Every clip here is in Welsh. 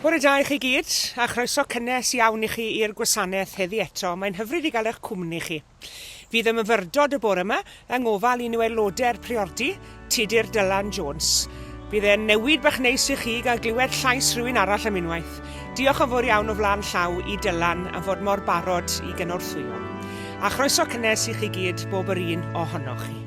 Bore da i chi gyd, a chroeso cynnes iawn i chi i'r gwasanaeth heddi eto. Mae'n hyfryd i gael eich cwmni chi. Fydd y myfyrdod y bore yma yng ngofal un o aelodau'r priordy, Tudur Dylan Jones. Bydd e'n newid bach neis i chi gael glywed llais rhywun arall am unwaith. Diolch yn fawr iawn o flaen llaw i Dylan am fod mor barod i gynorthwyo. A chroeso cynnes i chi gyd, bob yr un ohonoch chi.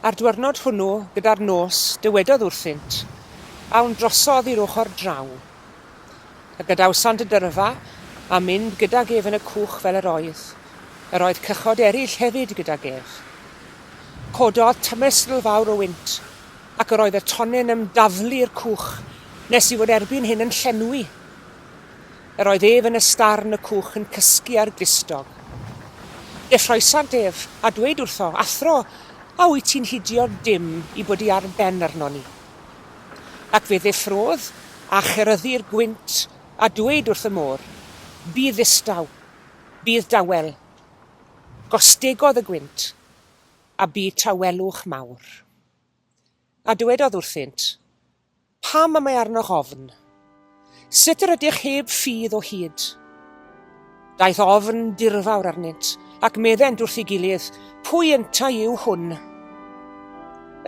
A'r dwyrnod hwnnw, gyda'r nos, dywedodd wrthynt, Awn drosodd i'r ochr draw. A gadawsant y dyrfa, a mynd gydag ef yn y cwch fel yr oedd. Yr oedd cychod eraill hefyd gydag ef. Cododd tymestl fawr o wynt, ac yr oedd y tonnyn ymdaflu i'r cwch, nes i fod erbyn hyn yn llenwi. Yr oedd ef yn ystarn y cwch yn cysgu ar glustog. Deffroesant ef, a dweud wrtho, Athro, a wyt ti'n hidio dim i bod i ar ben arnon ni? Ac fe ddeffrôdd, a cheryddu'r gwynt, a dweud wrth y môr, Bydd ddistaw, bydd dawel. Gostegodd y gwynt, a bu tawelwch mawr. A dywedodd wrthynt, Pam y mae arnoch ofn? Sut yr ydych heb ffydd o hyd? Daeth ofn dirfawr arnynt, ac meddent wrth ei gilydd, Pwy yntau yw hwn?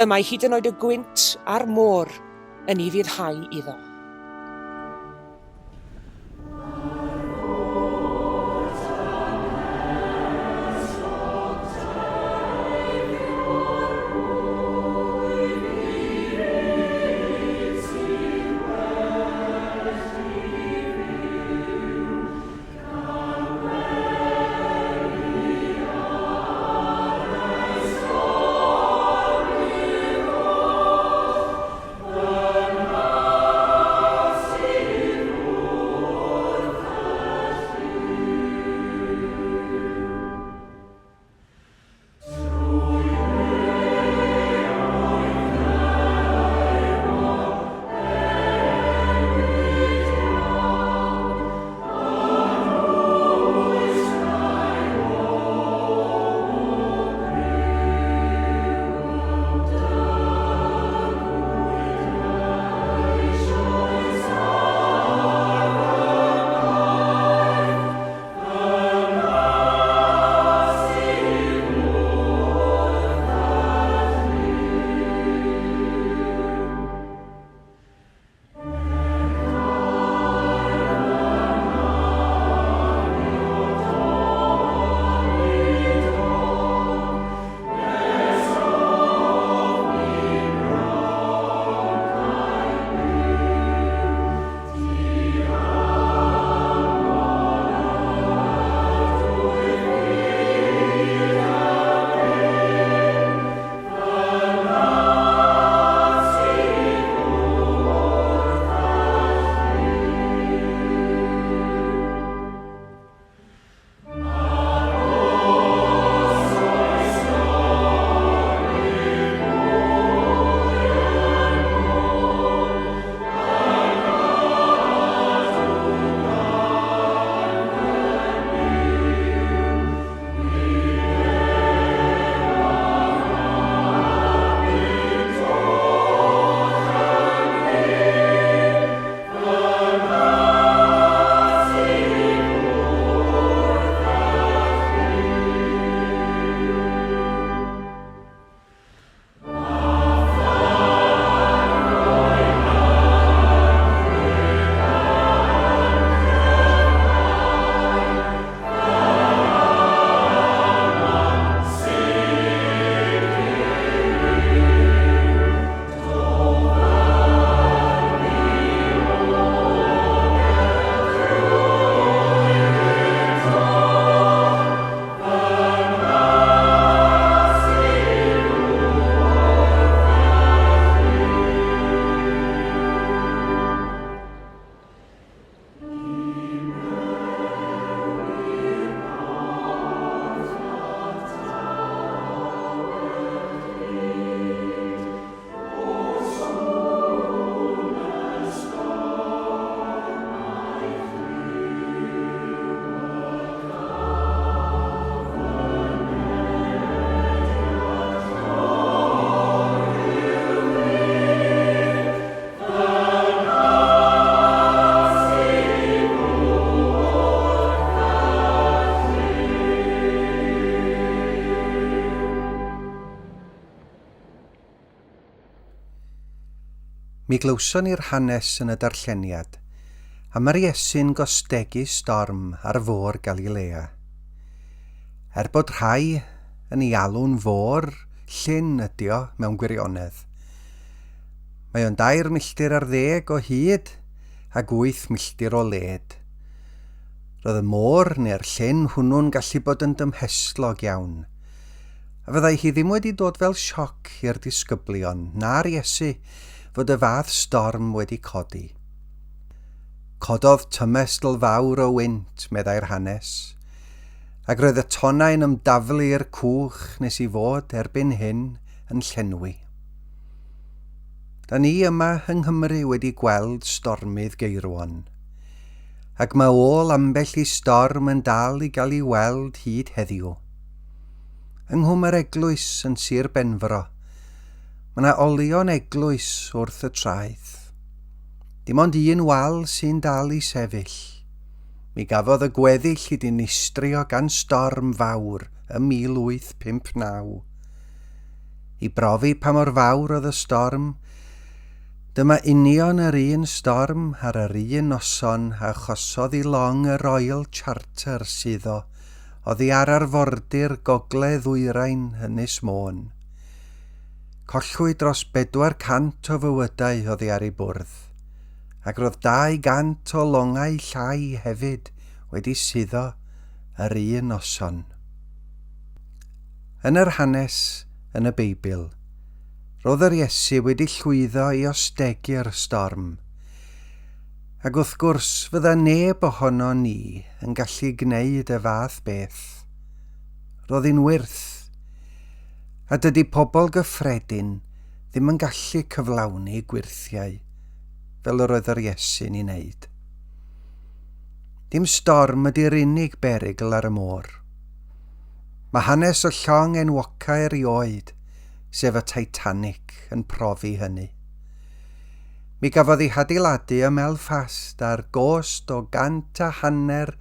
Y mae hyd yn oed y gwynt a'r môr yn ufuddhau iddo. Mi glywson ni'r hanes yn y darlleniad am yr Iesu'n gostegu storm ar fôr Galilea. Er bod rhai yn ei alw'n fôr llyn ydi o mewn gwirionedd. Mae o'n dair milltir ar ddeg o hyd ac wyth milltir o led. Roedd y môr neu'r llyn hwnnw'n gallu bod yn dymhestlog iawn. A fyddai hi ddim wedi dod fel sioc i'r disgyblion na'r Iesu fod y fath storm wedi codi. Cododd tymestl fawr o wynt, meddai'r hanes, ac roedd y tonnau'n ymdaflu i'r cwch nes i fod erbyn hyn yn llenwi. Da ni yma yng Nghymru wedi gweld stormydd geirwon, ac mae ôl ambell i storm yn dal i gael ei weld hyd heddiw. Yng Nghwm yr Eglwys yn Sir Benfro, mae 'na olion eglwys wrth y traeth. Dim ond un wal sy'n dal i sefyll. Mi gafodd y gweddill i dinistrio gan storm fawr ym 1859. I brofi pa mor fawr oedd y storm, dyma union yr un storm ar yr un noson a achosodd i long y Royal Charter suddo oddi ar arfordir gogledd-ddwyrain Ynys Môn. Collwyd dros 400 o fywydau oddi ar ei bwrdd, ac roedd 200 o longau llai hefyd wedi suddo yr un noson. Yn yr hanes yn y Beibl, roedd yr Iesu wedi llwyddo i ostegu'r storm. Ac wrth gwrs, fydda neb ohono ni yn gallu gneud y fath beth. Roedd hi'n wyrth. A dydy pobl gyffredin ddim yn gallu cyflawni gwyrthiau fel yr oedd yr Iesu'n ei wneud. Dim storm ydy'r unig berygl ar y môr. Mae hanes y llong enwoca erioed, sef y Titanic, yn profi hynny. Mi gafodd ei hadeiladu ym Melfast ar gost o gant a hanner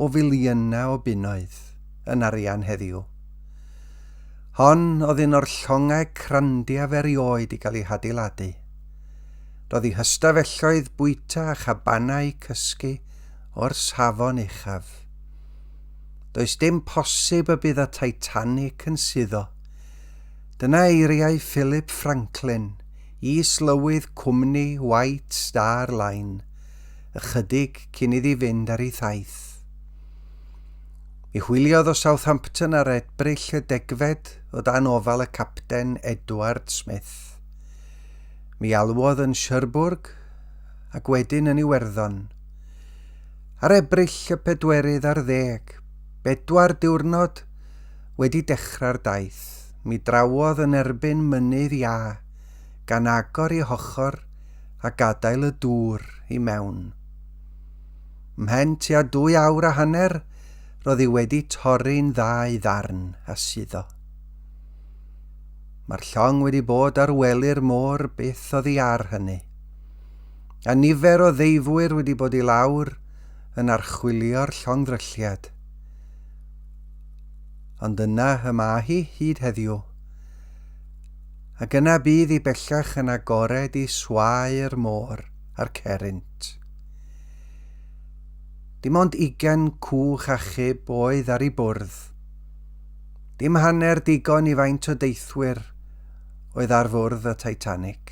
o filiynau o bunnoedd yn arian heddiw. Hon oedd un o'r llongau crandiaf erioed i gael ei hadeiladu. Roedd ei hystafelloedd bwyta a chabanau cysgu o'r safon uchaf. Does dim posib y bydd y Titanic yn suddo. Dyna eiriau Philip Franklin, is-lywydd cwmni White Star Line, ychydig cyn iddi fynd ar ei thaith. Mi hwyliodd o Southampton ar Ebrill y degfed o dan ofal y capten Edward Smith. Mi alwodd yn Cherbourg ac wedyn yn Iwerddon. Ar Ebrill y pedwerydd ar ddeg, bedwar diwrnod wedi dechrau'r daith, mi drawodd yn erbyn mynydd iâ, gan agor ei hochr a gadael y dŵr i mewn. Mhen tua dwy awr a hanner, roedd hi wedi torri'n ddau ddarn a suddo. Mae'r llong wedi bod ar wely'r môr byth oddi ar hynny. A nifer o ddeifwyr wedi bod i lawr yn archwilio'r llongddrylliad. Ond yna y mae hi hyd heddiw. Ac yna bydd hi bellach yn agored i swae'r môr a'r cerrynt. Dim ond ugain cwch achub oedd ar ei bwrdd. Dim hanner digon i faint o deithwyr oedd ar fwrdd y Titanic.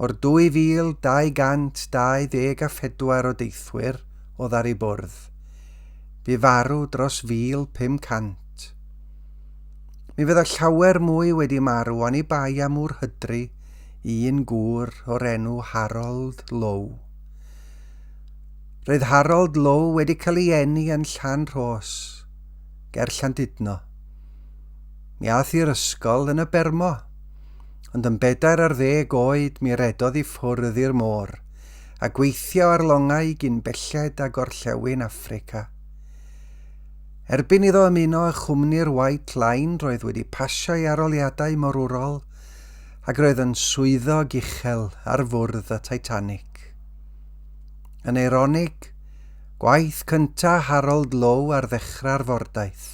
O'r 2,224 o deithwyr oedd ar ei bwrdd, bu farw dros 1,500. Mi fydda llawer mwy wedi marw oni bai am wrhydri un gŵr o'r enw Harold Lowe. Roedd Harold Lowe wedi cael ei eni yn Llanrhos, ger Llandudno. Mi ath i'r ysgol yn y Bermo, ond yn bedair ar ddeg oed mi redodd i ffwrdd i'r môr a gweithio ar longau gyn belled â gorllewin Affrica. Erbyn iddo ymuno â chwmni'r White Line roedd wedi pasio ei aroliadau morwrol ac roedd yn swyddog uchel ar fwrdd y Titanic. Yn eironig, gwaith cyntaf Harold Lowe ar ddechrau'r fordaith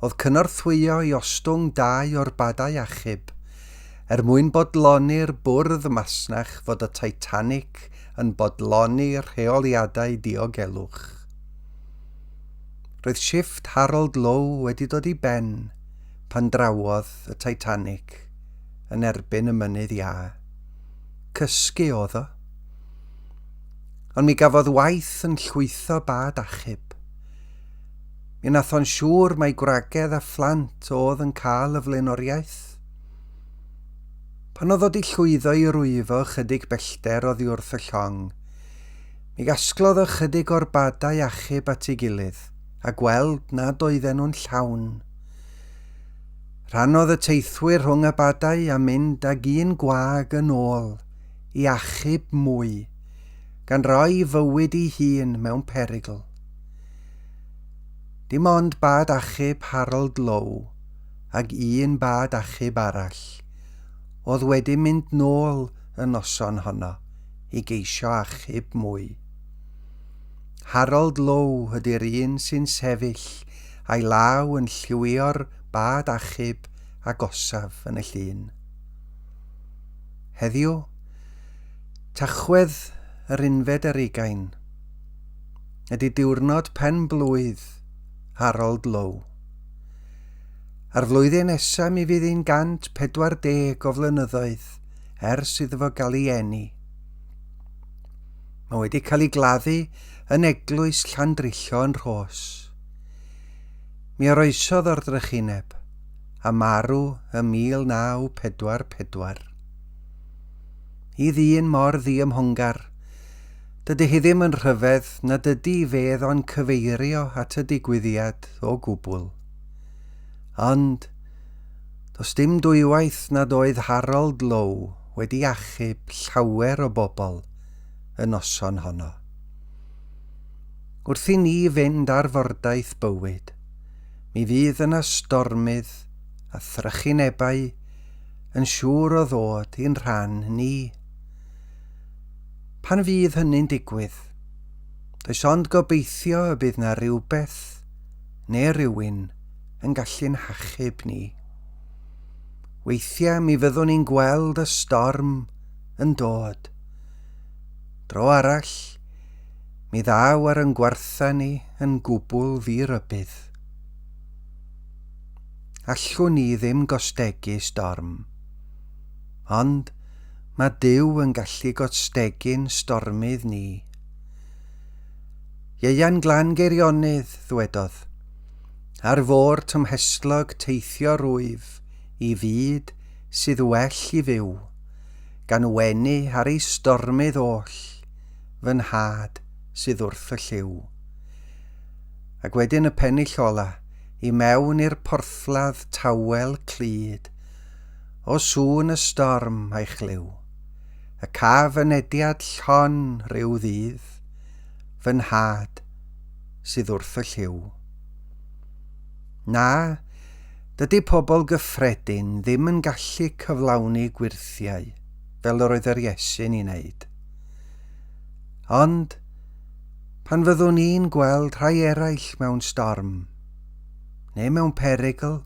oedd cynorthwyo i ostwng dau o'r badau achub. er mwyn bodloni'r bwrdd masnach fod y Titanic yn bodloni rheoliadau diogelwch. Roedd shifft Harold Lowe wedi dod i ben pan drawodd y Titanic yn erbyn y mynydd iâ. Cysgu oedd o. Ond mi gafodd waith yn llwytho bad achub. Mi nath o'n siŵr mai gwragedd a phlant oedd yn cael y flaenoriaeth. Pan oedd o 'di llwyddo i rwyfo ychydig bellter oddi wrth y llong, mi gasglodd ychydig o'r badau achub at ei gilydd a gweld nad oedden nhw'n llawn. Rhannodd y teithwyr rhwng y badau a mynd ag un gwag yn ôl i achub mwy, gan roi fywyd ei hun mewn perygl. Dim ond bad achub Harold Lowe ag un bad achub arall oedd wedi mynd nôl y noson honno i geisio achub mwy. Harold Lowe ydy'r un sy'n sefyll a'i law yn lliwio'r bad achub agosaf yn y llun. Heddiw, Tachwedd yr unfed ar ugain, ydy diwrnod pen-blwydd Harold Lowe. A'r flwyddyn nesa mi fydd hi'n 140 o flynyddoedd ers iddo fo gael ei eni. Mae wedi cael ei gladdu yn eglwys Llandrillo yn Rhos. Mi oroesodd o'r drychineb a marw ym 1944. I ddyn mor ddiymhongar, dydy hi ddim yn rhyfedd nad ydy fedd o'n cyfeirio at y digwyddiad o gwbl. Ond, does dim dwywaith nad oedd Harold Lowe wedi achub llawer o bobl y noson honno. Wrth i ni fynd ar fordaith bywyd, mi fydd yna stormydd a thrychinebau yn siŵr o ddod i'n rhan ni. Pan fydd hynny'n digwydd, does ond gobeithio y bydd 'na rywbeth neu rywun yn gallu'n hachub ni. Weithiau mi fyddwn ni'n gweld y storm yn dod. Dro arall, mi ddaw ar yn gwartha ni yn gwbl ddi-rybudd. Allwn ni ddim gostegu storm. Ond mae Duw yn gallu gostegu'n stormydd ni. Ieuan Glan Geirionydd, ddwedodd, Ar fôr tymhestlog teithio rwyf i fyd sydd well i fyw, gan wenu ar ei stormydd oll, fy nhad sydd wrth y llyw. Ac wedyn y pennill ola, i mewn i'r porthladd tawel clyd, o sŵn y storm a'i chlyw. Y caf fynediad llon rhyw ddydd, fy nhad sydd wrth y llyw. Na, dydy pobl gyffredin ddim yn gallu cyflawni gwyrthiau fel yr oedd yr Iesu'n ei wneud. Ond, Pan fyddwn ni'n gweld rhai eraill mewn storm, neu mewn perygl,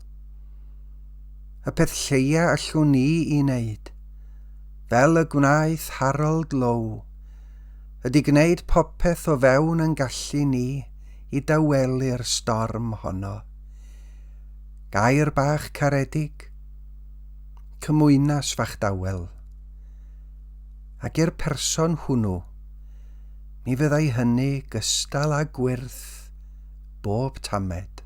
y peth lleia allwn ni i wneud, fel y gwnaeth Harold Lowe, ydy gwneud popeth o fewn yn gallu ni i dawelu'r storm honno. Gair bach caredig, cymwynas fach dawel, ac i'r person hwnnw, Mi fyddai hynny gystal â gwyrth bob tamed.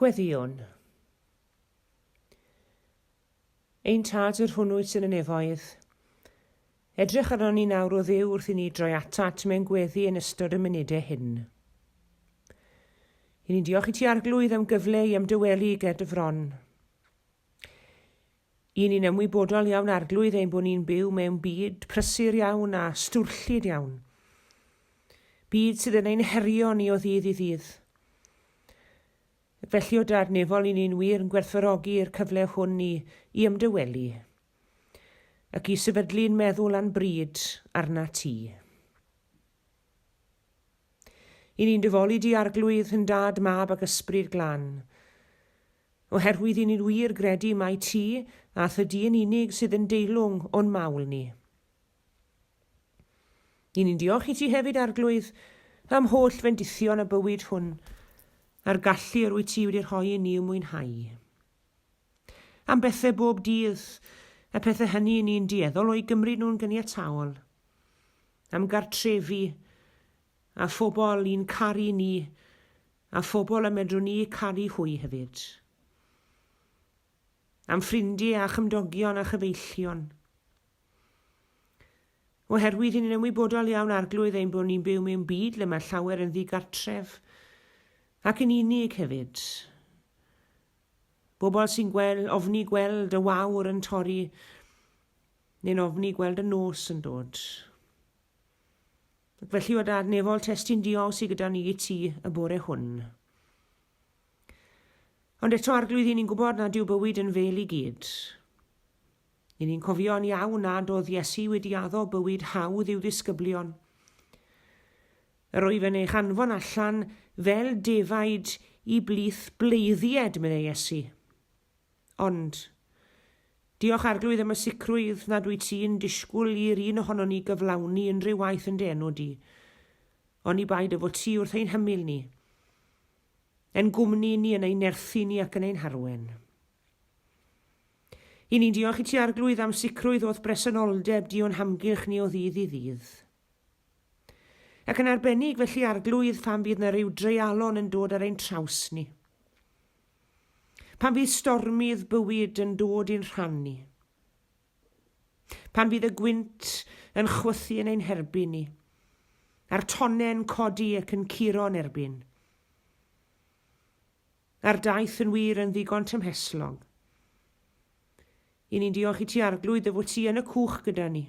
Gweddïwn. Ein Tad yr hwnnw sy'n y nefoedd, edrych arnon ni nawr o Dduw wrth i ni droi atat mewn gweddi yn ystod y munudau hyn. I ni'n diolch i ti Arglwydd am gyfle i ymdywelu ger dy fron. I ni'n ymwybodol iawn Arglwydd ein bod ni'n byw mewn byd prysur iawn a stwrllyd iawn. Byd sydd yn ein herio ni o ddydd i ddydd. Felly o Dad Nefol, i ni'n wir yn gwerthfawrogi'r cyfle hwn i i ymdywelu ac i sefydlu'n meddwl a'n bryd arna ti. I ni'n dyfoli di Arglwydd yn Dad, Mab ac Ysbryd Glân, oherwydd i ni'n wir gredu mai ti a thy yn unig sydd yn deilwng o'n mawl ni. I ni'n diolch i ti hefyd, Arglwydd, am holl fendithion y bywyd hwn, a'r gallu yr wyt ti wedi rhoi i ni i'w mwynhau. Am bethau bob dydd, y pethau hynny i ni'n dueddol o'i gymryd nhw'n gyniataol. Am gartrefi, a phobl i'n caru ni, a phobl y medrwn ni caru hwy hefyd. Am ffrindiau a chymdogion a chyfeillion. Oherwydd i ni'n ymwybodol iawn, Arglwydd, ein bod ni'n byw mewn byd le mae llawer yn ddigartref ac yn unig hefyd. Bobl sy'n gweld, ofni gweld y wawr yn torri neu'n ofni gweld y nos yn dod. Ac felly o dad nefol testun diolch sydd gyda ni i ti y bore hwn. Ond eto, Arglwydd, i ni'n gwybod nad yw bywyd yn fel i gyd. Ry'n ni'n cofio'n iawn nad oedd Iesu wedi addo bywyd hawdd i'w ddisgyblion. Yr oedd yn eich anfon allan fel defaid i blith bleiddied, meddai Iesu. Ond, diolch Arglwydd am y sicrwydd nad wyt ti'n disgwyl i'r un ohonon ni gyflawni unrhyw waith yn dy enw di, oni bai dy fod ti wrth ein hymyl ni, yn gwmni ni, yn ein nerthu ni ac yn ein harwen. I ni'n diolch i ti Arglwydd am sicrwydd o'th bresenoldeb di o'n hamgylch ni o ddydd i ddydd. Ac yn arbennig felly Arglwydd phan fydd na ryw dreialon yn dod ar ein traws ni. Pan fydd stormydd bywyd yn dod i'n rhan ni. Pan fydd y gwynt yn chwythu yn ein herbyn ni. A'r tonnau'n codi ac yn curo yn erbyn. A'r daith yn wir yn ddigon tymhestlog. I ni'n diolch i ti Arglwydd dy fod ti yn y cwch gyda ni.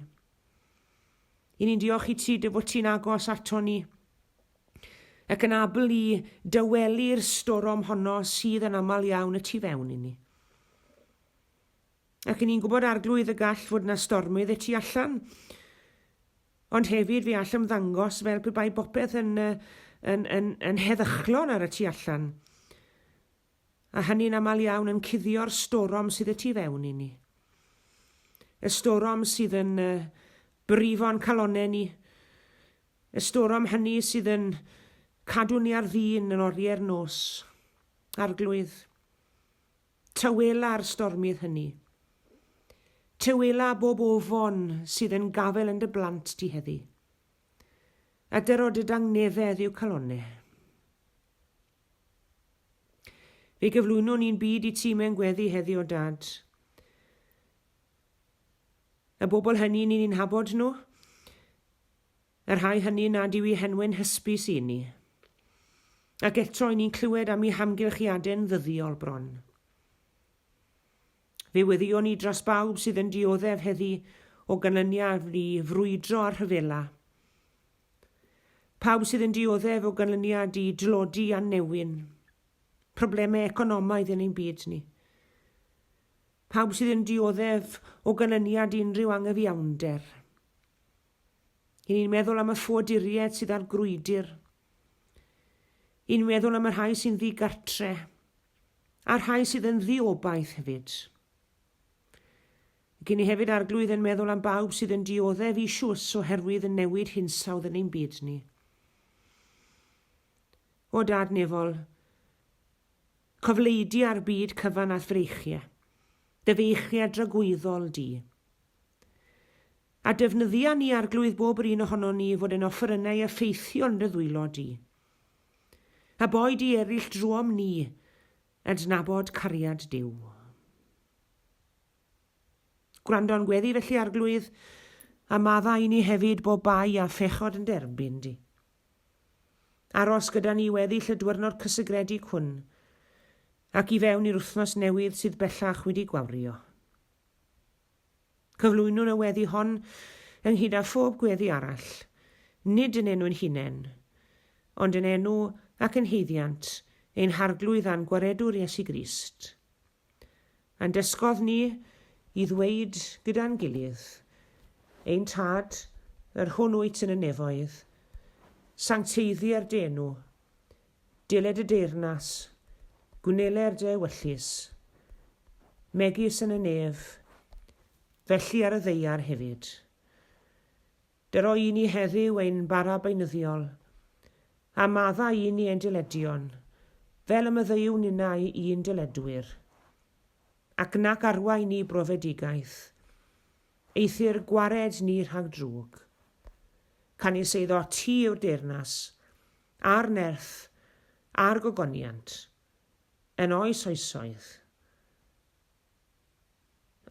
I ni'n diolch i ti dy fod ti'n agos ato ni ac yn abl i dywelu'r storom honno sydd yn aml iawn y tu fewn i ni. Ac i ni'n gwybod Arglwydd y gall fod yna stormydd y tu allan, Ond hefyd fe all ymddangos fel pe bai bopeth yn, yn, yn, yn heddychlon ar y tu allan. A hynny'n aml iawn yn cuddio'r storom sydd y tu fewn i ni. Y storom sydd yn brifo'n calonnau ni. Y storom hynny sydd yn cadw ni ar ddyn yn oriau'r nos. Arglwydd. Tawela'r stormydd hynny. Tawela bob ofon sydd yn gafel yn dy blant di heddi. A dyro dy dangnefedd i'w calonne. Fe gyflwynwn ni'n byd i ti mewn gweddi heddi o dad. Y bobl hynny ni'n ni'n habod nhw, Y rhai hynny nad yw eu henwau'n hysbys i ni. Ac eto, i ni'n clywed am eu hamgylchiadau'n ddyddiol bron. Fe weddïon ni dros bawb sydd yn dioddef heddi o ganlyniad i frwydro a rhyfela. Pawb sydd yn dioddef o ganlyniad i dlodi a newyn, problemau economaidd yn ein byd ni. Pawb sydd yn dioddef o ganlyniad i unrhyw angyfiawnder. I ni'n meddwl am y ffoaduriaid sydd ar grwydr. I ni'n meddwl am y rhai sy'n ddigartre, a'r rhai sydd yn ddiobaith hefyd. Ac i ni hefyd Arglwydd yn meddwl am bawb sydd yn dioddef isiws oherwydd y newid hinsawdd yn ein byd ni. O Dad Nefol, cofleidi ar byd cyfan a'th freichiau, dy feichiau dragwyddol di. A defnyddia ni, Arglwydd, bob yr un ohonon ni i fod yn offerynnau effeithiol yn dy ddwylo di. A boed i eraill drwom ni Adnabod cariad Duw. Gwrando'n gweddi felly, Arglwydd, a maddau i ni hefyd bob bai a phechod yn derbyn di. Aros gyda ni weddill y dwyrnod cysegredig hwn, ac i fewn i'r wythnos newydd sydd bellach wedi gwawrio. Cyflwynwn y weddi hon ynghyd â phob gweddi arall, nid yn enw'n hunain, ond yn enw ac yn haeddiant ein Harglwydd a'n Gwaredwr Iesu Grist. A'n dysgodd ni i ddweud gyda'n gilydd, Ein Tad, yr hwn wyt yn y nefoedd, sancteiddier dy enw, Deled y deyrnas, gwneler dy ewyllys, megis yn y nef, felly ar y ddaear hefyd. Dyro i ni heddiw ein bara beunyddiol, a madda i ni ein dyledion, fel y maddeuwn ninnau i'n dyledwyr. Ac nac arwain ni brofedigaeth, eithr gwared ni rhag drwg. Canys eiddo ti yw'r deyrnas, A'r nerth, a'r gogoniant, yn oes oesoedd.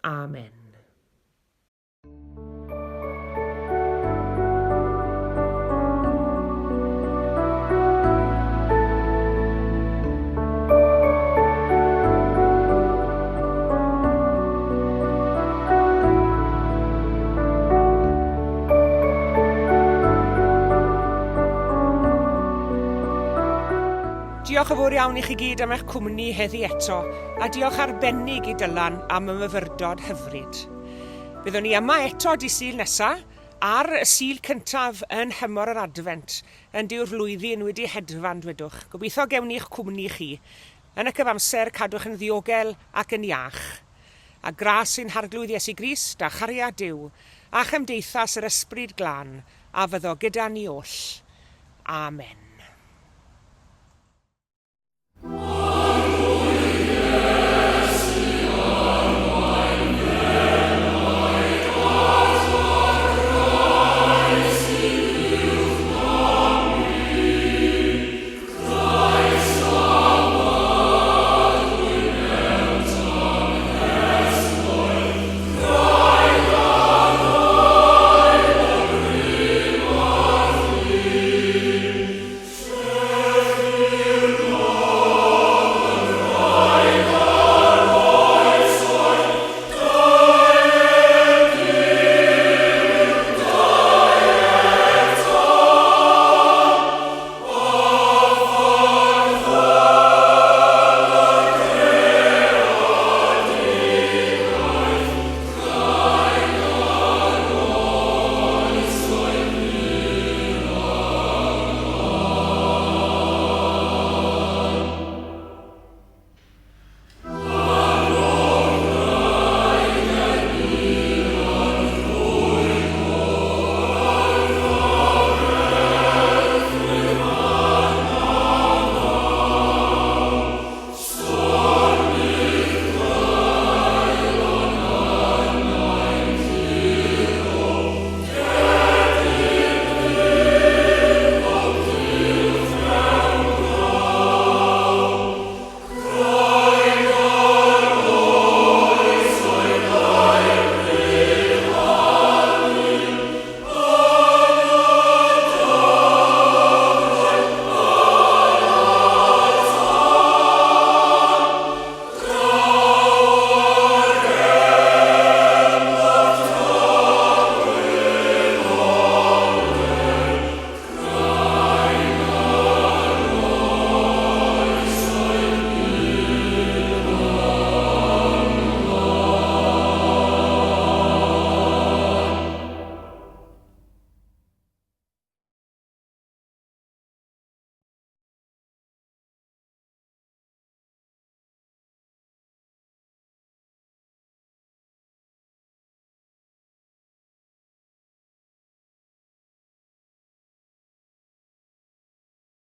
Amen. Diolch yn fawr iawn i chi gyd am eich cwmni heddi eto, a diolch arbennig i Dylan am y myfyrdod hyfryd. Byddwn ni yma eto di Sul nesa, ar y Sul cyntaf yn nhymor yr Adfent, yn dyw'r flwyddyn wedi hedfan, dwedwch. Gobeithio gewn ni'ch cwmni chi. Yn y cyfamser, cadwch yn ddiogel ac yn iach. A gras ein Harglwydd Iesu Grist, a chariad Duw, a chymdeithas yr Ysbryd Glân, a fyddo gyda ni oll. Amen.